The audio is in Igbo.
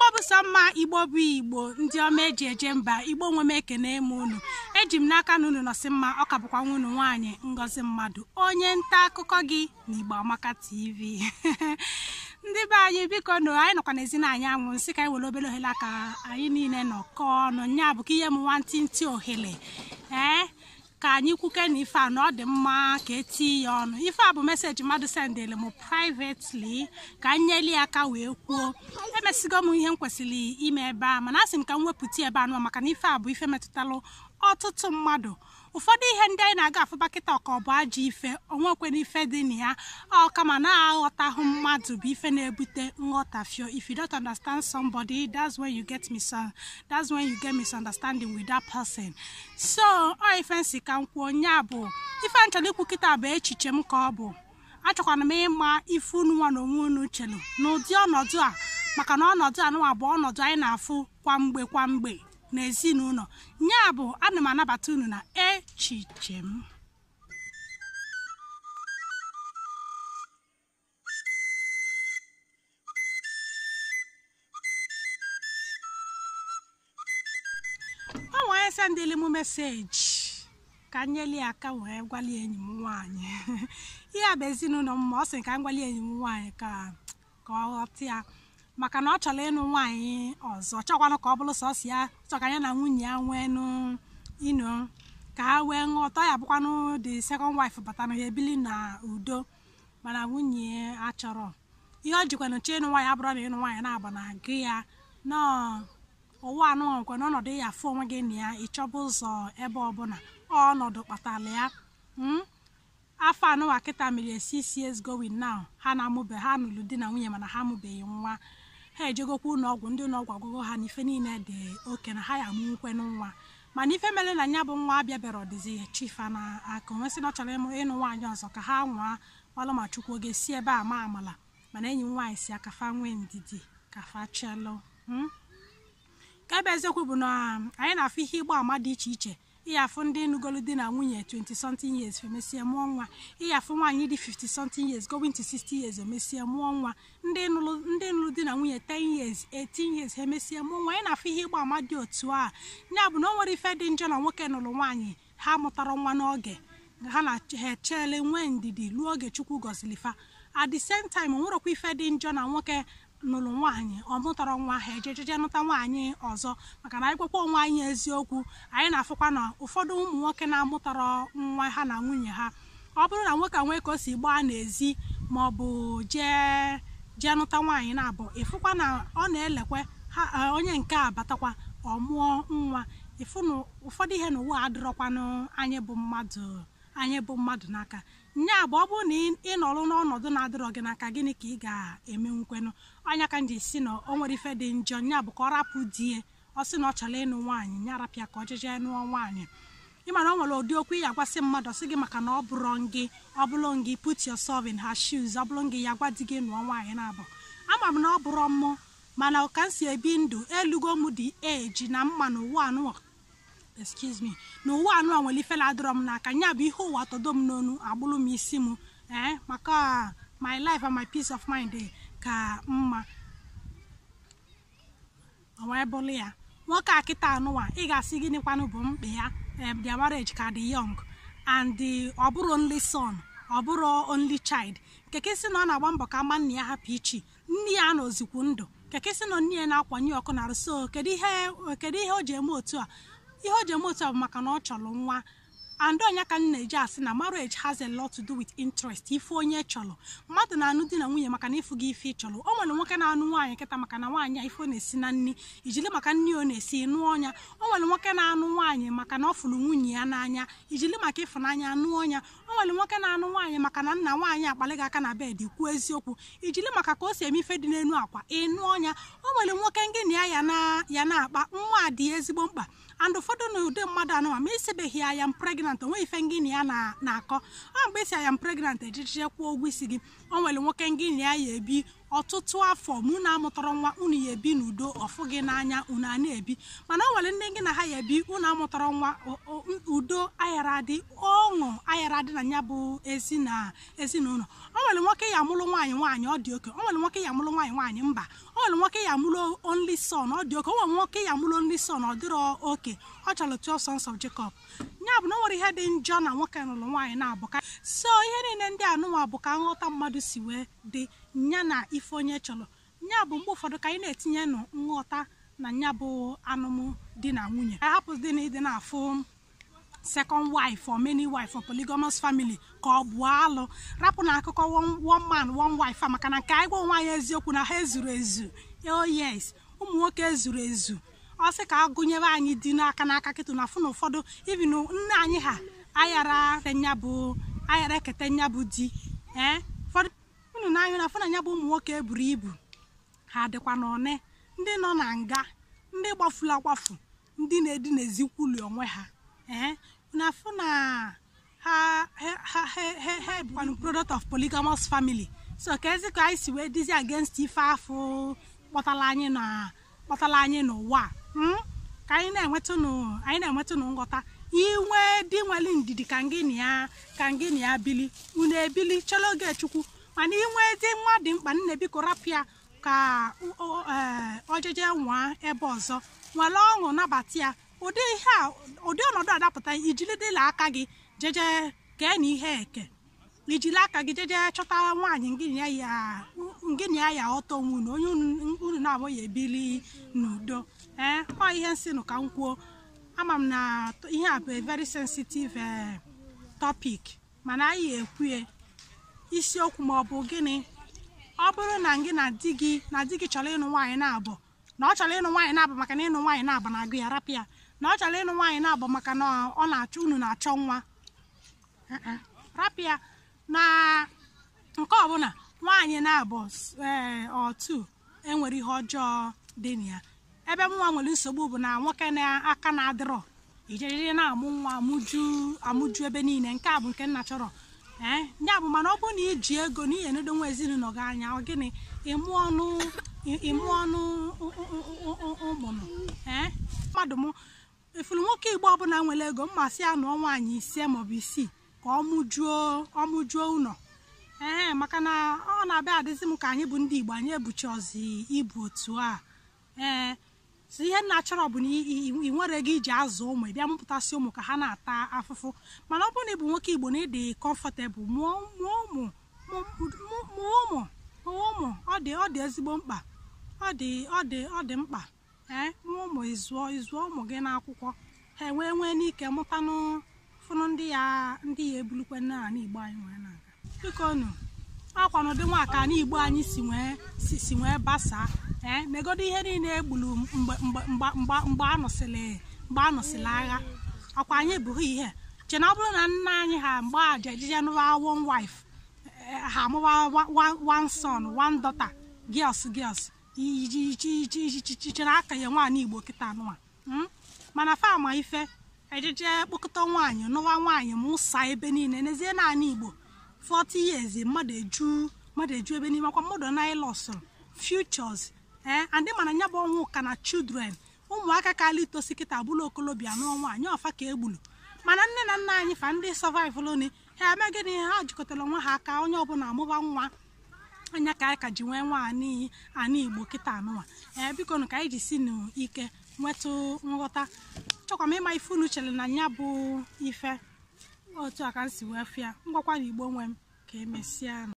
Igbo bụ sọ mma, Igbo bụ Igbo, ndị ọma eji eje mba, Igbo nwe m ekene m unu. Eji m n'aka na unu nọsị mma. Ọ ka bụkwa nwa unu nwaanyị, Ngozi Mmadụ, onye nta akụkọ gị na Igbo Amaka TV. Ndị be anyị, biko nụ, anyị nọkwa n'ezi na anyị anwụ nsị ka anyị were obere ohere ka anyị niile nọkọọ ọnụ. Nya bụ ka ihe m nwantịntị ohere ee ka anyị kwuke na ife a na ọ dị mma ka etii ya ọnụ. Ife a bụ message mmadụ sendịrị m privately ka m nyeli aka wee kwuo. Emesigo m ihe m kwesịrị ime ebe a, mana asị m ka m wepụta ebe anụ, maka na ife a bụ ife metụtalụ ọtụtụ mmadụ. Ụfọdụ ihe ndị anyị na-aga afụba kịta ka ọ bụ ajọ ife, onwekwena ife dị na ya, ọ kama na-aghọtahụ mmadụ bụ ife na-ebute nghọtafio. If you don't understand somebody, that's when you get misunderstanding with that person. So ọ ife nsi ka m kwuo, nya bụ ife m chọrọ ikwu kịta bụ echiche m ka ọ bụ. Achọkwana m ịma ife unu nwa na onwe unu chelu n'ụdị ọnọdụ a, maka na ọnọdụ a nụwa bụ ọnọdụ anyị na-afụ kwa mgbe kwa mgbe n'ezinụlọ. Nya bụ ana m anabata unu na echiche m. O nwere sendịlị m message ka m nyeli aka wee gwali enyi m nwaanyị. Ihe a bụ ezinụlọ m, ma ọ sị ka m gwali enyi m nwaanyị ka ọ ghọta ya, maka na ọ chọrọ ịnụ nwaanyị ọzọ, chọkwanụ ka ọ bụrụ sọsọ ya, chọ ka ya na nwunye ya nwee nụ ino ka ha wee ghọta ya, bụkwanụ the second wife batara ya ebili na udo. Mana nwunye achọrọ. Ihe ọ jikwanụ chọọ ịnụ nwaanyị abụrụ na ịnụ nwaanyị na-agba na gị ya nọọ ụwa anụ nkwe n'ọnọdụ ya afụ onwe gị na ya ịchọba ụzọ ebe ọbụla ọnọdụ kpatara ya. Afọ anụwa kịta mere 6 years going now, ha na-amụbe, ha nụrụ di na nwunye mana ha amụbeghị nwa. Ha ejegokwa ụlọọgwụ, ndị ụlọọgwụ agwụgwọ ha na ife niile dị oke na ha ya amụnwukwenụ nwa, mana ife mere na ya bụ nwa abịabịara ọdịzi chifa na aka onwe sị na ọ chọrọ ịnụ nwaanyị ọzọ ka ha nwaa malụ ma Chukwu oge si ebe a ma amala. Mana enyi m nwaanyị si aka fa nwee ndidi ka fa chelụ. Ka ebe eziokwu bụ na anyị na-afụ ihe ịgba ama dị iche iche. Ịyafụ ndị nugolu di na nwunye 20 something years femesie mụọ nwa, ịyafụ nwaanyị dị 50 something years going to 60 years emesie mụọ nwa, ndị nụrụ di na nwunye 10 years 18 years emesie mụọ nwa. Anyị na-afụ ihe ịgba ama dị otu a. Ya bụ na o nwere ife dị njọ na nwoke nụrụ nwaanyị ha mụtara nwa n'oge, ha na ha echele nwee ndidi ruo oge Chukwu gọziri fa. At the same time, o nwerekwa ife dị njọ na nwoke nụrụ nwaanyị ọ mụtara nwa, ha ejejeje nụta nwaanyị ọzọ, maka na anyị gwakwa onwe anyị eziokwu, anyị na-afụkwa na ụfọdụ ụmụ nwoke na-amụtara nwa ha na nwunye ha, ọ bụrụ na nwoke nwee ka o si gbaa n'ezi ma ọ bụ jee nụta nwaanyị na-abụ, ịfụkwa na ọ na-elekwe ha onye nke a batakwa ọ mụọ nwa. Ịfụ na ụfọdụ ihe n'ụwa adịrọkwanụ anyị bụ mmadụ n'aka. Nya bụ ọ bụrụ na ị nọrọ n'ọnọdụ na-adịrọ gị n'aka, gịnị ka ị ga-emenwukwenụ? Anya ka m ji si na o nwere ife dị njọ, nya bụ ka ọ rapụ di ya, ọ sị na ọ chọrọ ịnụ nwaanyị, nya rapịa ka ọ jeje nụọ nwaanyị. Ịma na o nwere ụdị okwu ị agwasị mmadụ sị gị maka na ọ bụrụ gị, ọ bụrụ gị put yourself in her shoes, ọ bụrụ gị ya gwa di gị nụọ nwaanyị na-abụ. Ama m na ọ bụrụ mụ, mana ka m si ebi ndụ elugo m dị eji na mma n'ụwa anụ, excuse me, n'ụwa anụ a nwere ife na-adịrọ m n'aka. Nya bụ ihe ụwa tọdo m n'onu, agbụrụ m isi m maka my life and my peace of mind ka mma. O wee bụrụ ya nwoke a kịta anụwa, ị ga-asị gịnịkwanụ bụ mkpa ya? Their marriage ka dị young and ọ bụrụ only son, ọ bụrụ only child. Nke sị na ọ na-agba mbọ ka ama nna ya hapụ ichi, nne ya nọzikwu ndụ, nke sị na nne ya na-akwanye ọkụ na arụ. So kedu ihe o ji eme otu a? Ihe o ji eme otu a bụ maka na ọ chọrọ nwa. And onye ka m na-eji asị na marriage has a lot to do with interest, ife onye chọrọ. Mmadụ na-anụ di na nwunye maka na ịfụ gị ife ị chọrọ. O nwere nwoke na-anụ nwaanyị kịta maka na nwaanyị a ife ọ na-esi na nri, ijili maka nri ọ na-esi nụọ ọnya. O nwere nwoke na-anụ nwaanyị maka na ọ fụrụ nwunye ya n'anya, ijili maka ịfụnanya nụọ ọnya. O nwere nwoke na-anụ nwaanyị maka na nna nwaanyị akpalị gị aka na bed kwuo eziokwu, ijili maka ka o si eme ife dị n'elu akwa ịnụ ọnya. O nwere nwoke ngị na ya na-akpa nwa dị ezigbo mkpa. And ụfọdụ na ụdị mmadụ anụma ma esibeghị ya ya pregnant, onwe ife ngị na ya na-akọ. Ọ mgbe esi ya pregnant ejijie kwụọ ụgwọ isi gị. O nwere nwoke ngị na ya ya ebi, Ọtụtụ afọ mụ na-amụtọrọ nwa, unu ya ebi n'udo, ọfụ gị n'anya, unu a na-ebi. Mana o nwere ndị gị na ha ya ebi, unu amụtọrọ nwa, udo ayara adị, ọṅụ ayara adị na ya bụ ezi na ezinụlọ. O nwere nwoke ya amụrụ nwaanyị nwaanyị, ọ dị oke. O nwere nwoke ya amụrụ nwaanyị nwaanyị, mba. O nwere nwoke ya amụrụ only son, ọ dị oke. O nwere nwoke ya amụrụ only son, ọ dịrọ oke. Ọ chọrọ 12 sons of Jacob. Ya bụ na o nwere ihe dị njọ na nwoke nụrụ nwaanyị na-abụ ka so ihe niile ndị anụnwa bụ ka nghọta mmadụ si wee dị nya na ife onye chọrọ. Ya bụ mgbe ụfọdụ ka anyị na-etinye nụ nghọta na ya bụ anụmụ di na nwunye. Hapụ dị na ịdị na-afụ second wife or many wife or polygamous family ka ọ bụ alụ. Rapụ na akụkọ one man one wife, maka na nke anyị gwa onwe anyị eziokwu na ha ezuru ezu. Oh yes, ụmụ nwoke ezuru ezu. Ọ sị ka agụnyere anyị di n'aka n'aka kịtụ na afụ na ụfọdụ even nne anyị ha ayara ayara ekete nya bụ di. Ụfọdụ unu na-anya na afụ na nya bụ ụmụ nwoke eburu ibu, ha dịkwa n'one ndị nọ na nga, ndị gbafuru agbafu, ndị na-edina ezikwuli onwe ha. Na afụ na ha ha bụkwanụ product of polygamous family. So ka ezi ka anyị si wee dizi against ife afụ kpọtala anyị n'ụwa. Ka anyị na-enwetụnụ nghọta. Inwe di nwere ndidi ka ngị na ya bili, unu ebili chọrọ oge Chukwu. Mana inwe di nwa dị mkpa, nne biko rapịa ka ojeje nwa ebe ọzọ, nwere ọṅụ nabata ya. Ụdị ihe a, ụdị ọnọdụ adapụta, ijili dịla aka gị jeje kee na ihe eke, ijili aka gị jeje chọta nwaanyị ngị na ya ọtọ onwe unu, onye unu na-abụ ya ebili n'udo. Ọ ihe nsị nụ ka m kwuo. Ama m na ihe a bụ a very sensitive topic, mana anyị ekwue isiokwu ma ọ bụ gịnị. Ọ bụrụ na gị na di gị chọrọ ịnụ nwaanyị na-abụ, na ọ chọrọ ịnụ nwaanyị na-abụ maka na ịnụ nwaanyị na-abụ na-agụ ya, rapụ ya. Na ọ chọrọ ịnụ nwaanyị na-abụ maka na ọ na-achọ unu na-achọ nwa, rapụ ya. Na nke ọbụla nwaanyị na-abụ otu enwere ihe ọjọọ dị na ya. Ebe nwa nwere nsogbu bụ na nwoke na-aka na-adịrọ ijeriri na-amụ nwa amụju ebe niile. Nke a bụ nke nna chọrọ. Ya bụ mana ọ bụrụ na iji ego n'ihi enedo nwa ezinụlọ gị anya, ọ gịnị ịmụ ọnụ ụmụnụ. Mmadụ m ifuru nwoke Igbo ọbụla nwere ego, mmasị ya nụọ nwaanyị 5 maọbụ 6 ka ọ mụjuo ụlọ. Maka na ọ na-abịa adịzi m ka anyị bụ ndị Igbo anyị ebuchi ọzi ibu otu a. So ihe nna chọrọ bụ na ị nwere ego iji azụ ụmụ, ị bịa mụpụtasị ụmụ ka ha na-ata afụfụ. Mana ọ bụrụ na ị bụ nwoke Igbo na ị dị comfortable, mụọ ụmụ, ọ dị ezigbo mkpa, ọ dị mkpa. Mụọ ụmụ, ịzụọ ụmụ gị n'akwụkwọ, ha enwee nwee n'ike mụtanụ fụnụ ndị ya ebulukwe n'ala Igbo anyị nwee na-aga. Biko nụ, ọkwa n'ụdị nwa ka ala Igbo anyị si nwee basaa. Negodo ihe niile egburu mgbe a nụsịrị agha, ọkwa anyị bụghị ihe che na ọ bụrụ na nna anyị ha mgbe aja ejije nụwa one wife, ha amụwa one son one daughter, girls iji chere aka ya nwaanyị Igbo kịta nụwa. Mana fama ife ejije kpọkọta nwaanyị nụwa nwaanyị mụsa ebe niile. N'ezie naanị Igbo 40 years mmadụ eju ebe niile, akwa mmadụ na ịlọsụrụ futures. Andị mana nya bụ ọnwụ ka na children, ụmụaka ka alitosi kịta abụla okolobịa nụọ nwaanyị ọfa ka egbulu. Mana nne na nna anyị fa ndị survival ni ha eme gịnị, ha jikọtara onwe ha aka, onye ọbụla amụba nwa anya ka anyị ka ji nwee nwaanyị ana Igbo kịta anụwa. Biko nụ ka anyị ji si n'ike nwetụ nghọta. Chọkwa m ịma ife unu chere na ya bụ ife otu a ka m si wee fịa. Ngwakwa na Igbo nwe m, ka emesịa.